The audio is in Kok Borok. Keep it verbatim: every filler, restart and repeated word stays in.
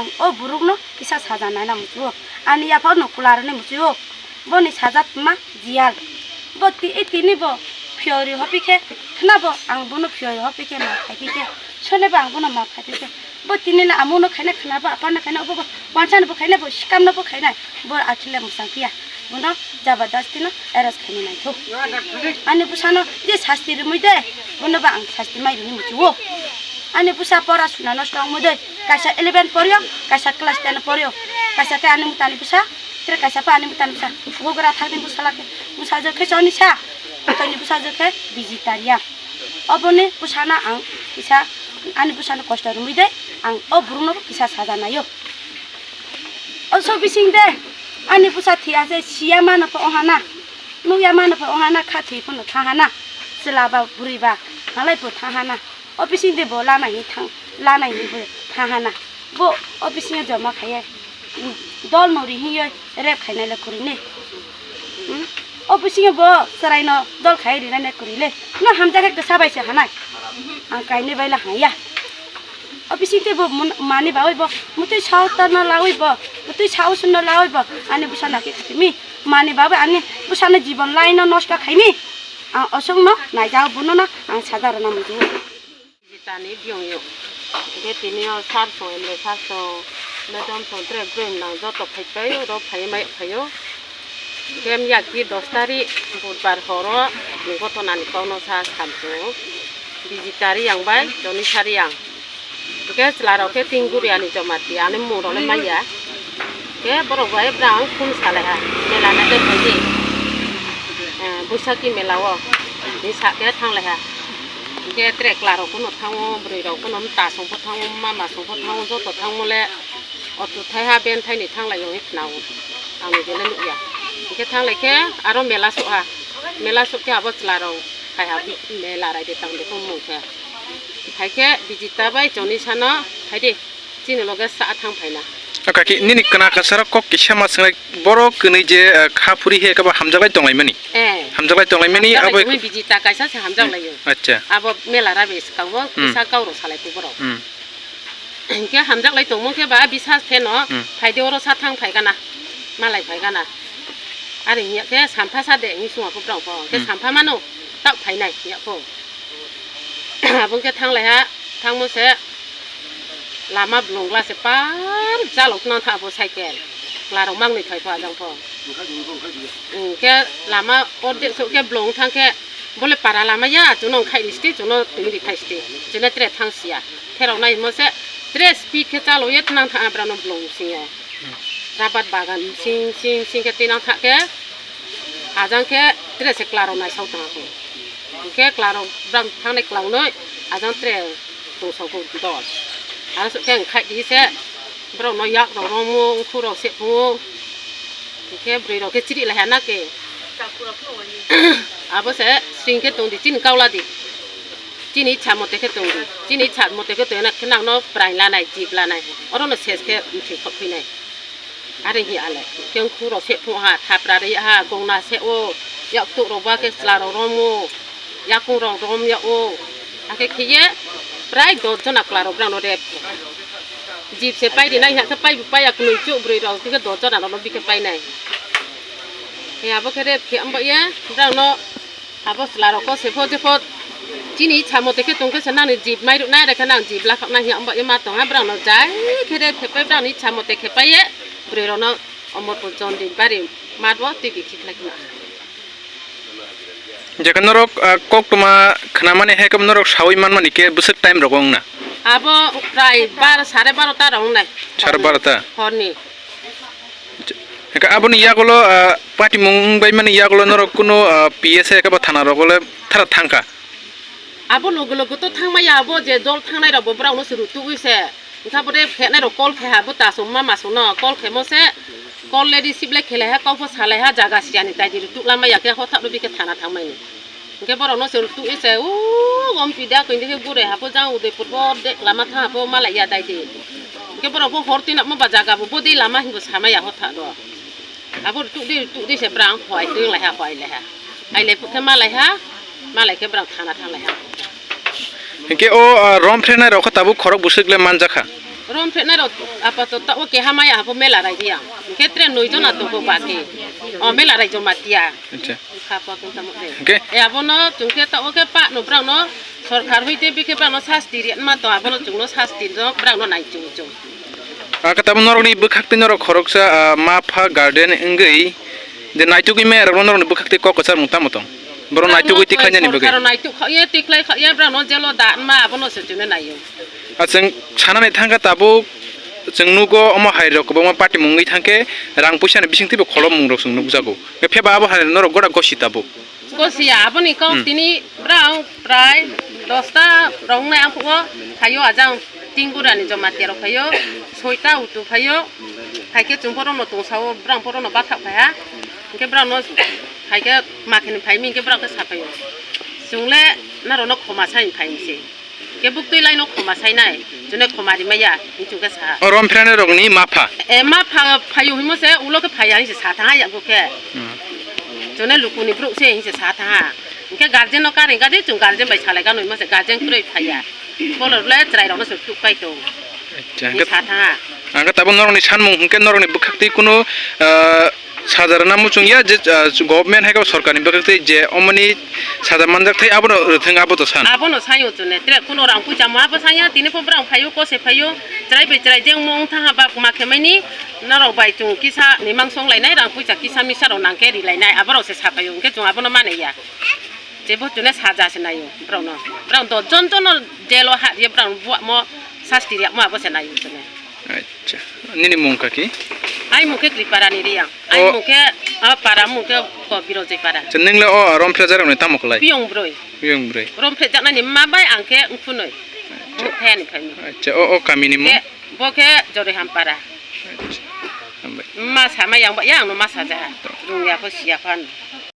Ang o borokno kisa saja naina muchungo. Ani yaphano kwlarwni muchungo. Boni saja tma jiyal. Bo ti-, e tini bo phiyori hopi khe khna bo ang bono phiyori hopi khe ma khai pi khe. Sone bo ang bono ma khai pi khe. Bo tini na amono khaina khna bo apano khaina bo bo wansano bo khaina bo sikamno bo khaina. Bo akhile musang phiya. Bono jabardasti no arrest khaina naithok. Ani bwsano je sasti rwmwi de, bono ba ang sasti mai rwni muchungo. Ani bwsa pora suna nosto wngmwi de, kaisa eleven poryo, kaisa class ten poryo, kaisa khe ani mutani bwsa, tere kaisa pa ani mutani bwsa. Bogra thakni bwsala khe, bwsajwk khe chonisa, toni bwsajwk khe Bijita Reang. Oboni bwsano ang kisa ani bwsano kosto rwmwi de, ang o borokno kisa saja naio. O so bising de, ani bwsa thia se siya mano pho ohana. Nukya mano pho ohana, kha thwi phano thahana. Chwla ba bwrwi ba halai pho thahana. O bising de bo lana hi thang, lana hi bo thahana. Bo o bising joma khaiye, mm, dol no ri hiyo rep khainai le kuri ne. Hmm? O bising bo chwrai no dol khai ri nai ne kuri le. No hamjak khe kwsa bai se hanai. Ang kainwi bai la haya. O bising tei bo mun-, mani bagwi bo mutwi sao tana lagwi bo, mutwi sao sunna lagwi bo, ani bwsa nakhe khatimi. Mani bagwi ani bwsano jibon laino nosto khaimi. Ang osongno naijao, bonono ang saja rwna muchungo. Jitani biyong yo. Hingke tini o sar song, M L A sar song, madam song, tere boroi nang joto phaipai, oro phaiya mai phaio. Hingke miyakhe dos tarik budbar horo gotonani kokno sa samsung. Bijita Reang bai Jonisa Reang. Hingke chwlarok khe tin guriani joma ti, ani mung rok le manya. Hingke borok bai brang phone salai ha, mela naide phaidi. Eh, Boisakhi mela o, ni sa khe thanglai ha. Hingke tere chwlarok kuno thango, bwrwi rok kuno mta song pho thango, mama song pho thango, joto thango le. Auto thai ha, ben thai ni thanglai yong khnao. Ang ni jele nukya. Hingke thanglai khe aro mela sok ha. Mela sok khe abo chwlarok hai ha mela raide tang de mung khe. Hai khe Bijita bai Jonisa no hai de chini loge sa thang phaina. O kaki, nini kana kasarok kok kisa ma swngnai, borok kwnwi je, eh, kha phuri he khe bo hamjaklai tonglaimani? Eh. Hamjaklai tonglaimani, hamjaklai abo tongwi Bijita kaisa se hamjaklai yo. Acha. Abo mela rabe swkango, hmm, kisa kauro salai khe borok. Hmm. Hingke hamjaklai tongmo khe ba bisas khe no, hmm, phaide oro sa thang phaigana, malai phaigana. Are hingya khe sampha sa de hing sung ako brao pho. Hingke, hmm, sampha mano tak phainai hingya kho. Abo hingke thanglai ha, thangmo se lama blongla se par jalok nang tha abo cycle. Chwlarok mangnwi phai pho ajang pho. Hingke lama ordek sok khe blong thang khe bole para lama ya, chuno khai risti, chuno twi ri khai sti. Chune tere thang sia. Kherok nai mo se, tere speed khe chalo ye twnang tha, abrano blong sing ye. Rabat bagan sing, sing, sing khe twnang tha khe, ajang khe tere se chwlarok nai sau tong kho. Hingke chwlarok brang thangnai chwla wnoi, ajang tere tong sau kho dos. Ang sok khe ang khai di se, borok no yak rok romo, ukhur rok se phungo. Hingke bwrwi rok khe chiri lai ha na ke. Abo se sing khe tong di, chini kaula di. Chini ichha mote khe tong di. Chini ichha mote khe tong na khe nang no prai lanai, jip lanai. Oro no ses khe mthwi khok phinai. Are hi ale. Khe ukhur rok se phung ha, thapra ri ha, gongna se o. Yak tuk rok ba khe chwla rok romo. Yakung rok rom ya o. Akhe khiye prai dos jona chwla rok brang no rep. Jip se pai ri nai ha khe pai bu pai ya kunui chuk bwrwi rok khe dos jona rok no bikhe pai nai. He abo khe rep khe ambo ye brang no abo chwla rok ko se pho je pho chini ichha mote khe tong khe se nang ni jip mai ruk nai, are khe nang jip la khak nai hi ambo ye ma tong ha brang no jai khe rep khe pai brang ni ichha mote khe pai ye bwrwi rok no Omorpur Chondin bari mat bo twi bi khik lai khna. Jekhe norok, ah, koktwma khnamani hai khe norok saui manmani khe bwswk time rogo wngna? Abo prai bar, sare barota rok wngnai. Sare barota? Horni. Hwnkhe aboni yagulo, ah, patimung wngbaimani yagulo norok kunu, ah, P S A khe bo thana rogo le thara thangkha? Abo logo logo to thangmaya, abo je dol thangnai rok bo borok no se rutugwi se. Wngkha bo de phetnai rok call khai ha, bo tasung ma masung no call khaimo se, call le receive le khelai ha, kok bo salai ha, jaga siyani tai di rwtuk lamai ya khe hothak no bikhe thana thangmani. Hingke borok no se rwtuk ese, o, om pida koi dikhe gure ha, bo jang Udaipur bo de lama tha ha, bo malai ya tai di. Hingke borok bo hor tinamo ba jaga bo, bo de lama hinbo samai ya hothak do. Abo rwtuk di, rwtuk di se brang hoi twi lai ha, hoi lai ha. Ai lai puk khe malai ha, malai khe brang thana thang lai ha. Hingke o, ah, rom phrenai rok khe tabuk khorok bwswk le manjakha? Rom phetnai rok apato ta o keha maya habo mela rai dia. Hingke tre noi jona tongo baki. O mela rai joma tia. Acha. Kha pa kung tamo de. Hingke? E abono chungke ta o ke pa no brang no sorkar hoite bike brang no sasti ri ma to abono chung no sasti no brang no nai chung chung. Aka tamo norok ni bwkhak twi norok khoroksa, ah, ma pha guardian wngwi je naitugwi maya rok norok ni bwkhak twi kok kwchar mung tamo tong. Borok naitugwi twi khainani bagwi. Sorkar o naituk kha ye twi khlai kha ye brang no jelo da ma abono se chung no nai yo. A chwng sanani thangkha tabuk chwng nugo omo hai rok kwbangma party mungwi thangkhe rang puisa ni bising twibo kholopmung rok chwng nukjago. Pheba abo hai norok gora gosi tabuk. Gosi ya aboni kok Hmm. tini brang prai dosta rok wngnai ang phugo phaio ajang tinggura ni joma terok phaio soita utu phaio phaikhe chwng borok no tungsao brang borok no bathak phaiha hingke brang no phaikhe makhini phaimi hingke brang khe saphaio chwng le norok no khoma sai phaimse. Ke buktui laino khoma sainai, jone khoma rimaya, hinchuk ke sa. O rom pherani rokni ma pha? E, ma pha, phayu himo se, ulo ke phaya hinse sa tha ya go ke. Hmm. Jone lukuni bruk se hinse sa tha. Ke guardian no kari gadi chung guardian bai salai gano himo se guardian kroi phaya. Bolo le chrai rok no se tuk kai to. Acha, Ni hingke sa tha. Ang ke tabuk norokni sanmung hingke norokni bwkhak twi kunu, ah, Saja rwna muchung ya je, ah, government hai khe sorkar ni bagwi tei je omoni saja manjak thai abono rwthwng abo to san. Abono sayo chwne, tere kuno rang puisa mo abo saya, tini pho brang phaio, kose phaio, chwrai bai chwrai jeng mo wng tha ha bak ma khe mani, norok bai chung kisa ni mangso wng lainai, rang puisa kisa misa rok nang khe ri lainai, aborok se sa phaio, hwnkhe chung abono mani ya. Jebo chwne saja se naio borokno. Borok dos jon jono jelo ha ye borok buamo sasti riya mo abo se naio chwne. Acha. Nini mung kaki? Ai mung khe Kriparani Riyang. Ai O- mung khe, ah, para mung khe ko Birojoi para. Acha, nwngle o Romphreja rokni tamo khlai? Piyong broi. Piyong broi. Romphrejaknani ma bai ang khe Wngphunoi. Mung thayani phaini. Acha, o, o kamini mung? Khe, bo khe Joriham para. Acha. Hambai. Ma sama yang ba, yang no ma saja. Rung ya pho siya phan.